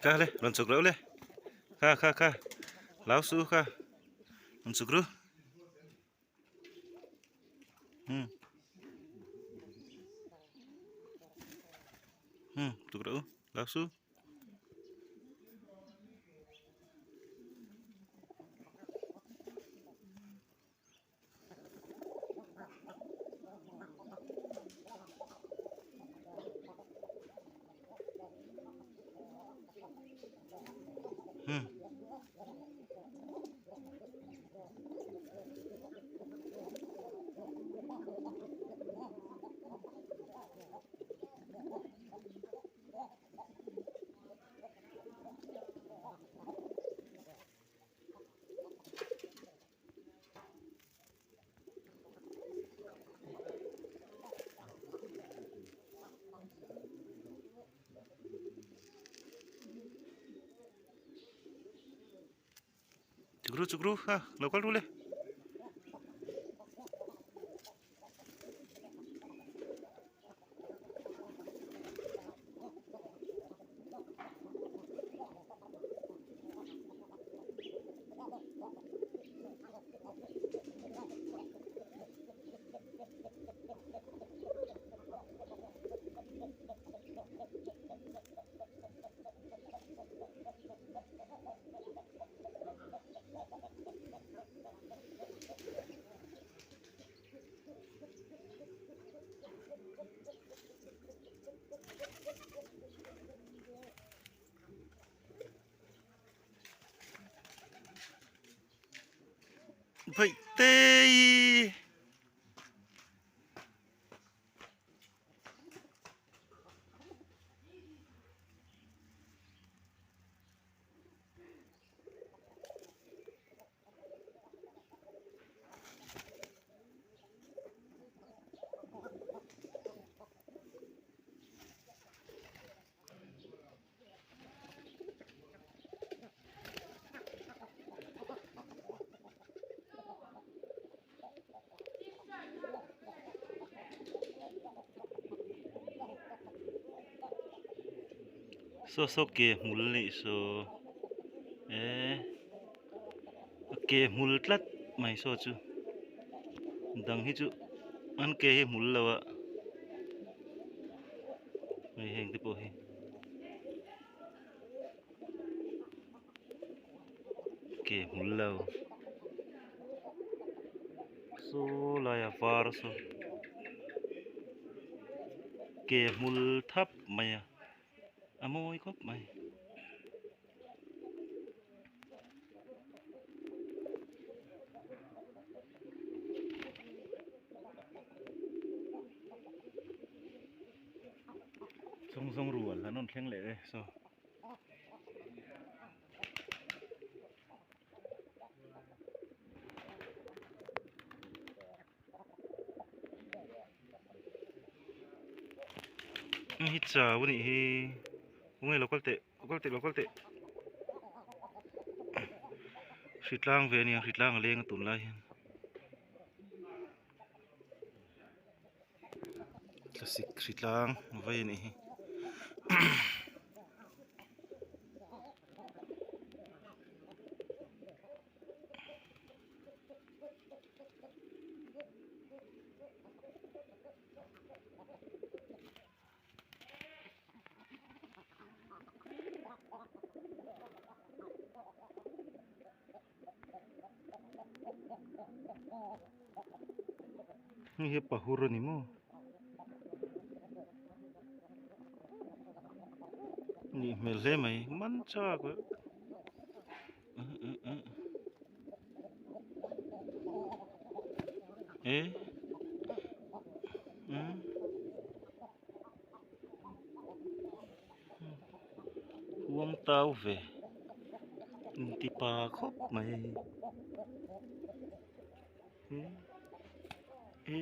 Kha le rawn chhuk reuh le kha kha kha hlau suh u kha rawn chhuk ru umm umm chhuk reuh u hlau suh u. Chuk ru chuk ru ha lo kal ru le. Bawihte. Saw saw ke hmul nih saw eh a ke hmul tlat mai saw chu dang hi chu an ke hi hmul lo a hei heng te pawh hi. Ke hmul lo saw laia var saw ke hmul thap mai a a mawi khawp mai. Chawng zawng rual an rawn thleng leh e saw. Hi chau a nih hi khawnge lo kal teh lo kal teh lo kal teh hritlang ve a nia hritlang a leng a tunlai hian. Thlasik hritlang vei a nih hi. Hei hi pahur a ni maw nih hmel hle mai man chak a e huang tau ve inti pa khawp mai e e.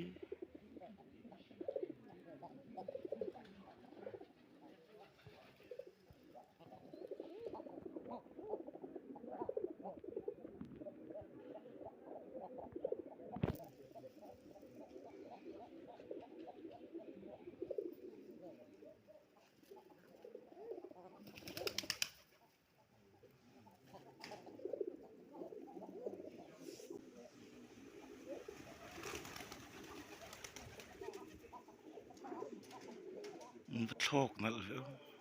Thlawk nalh ve aw.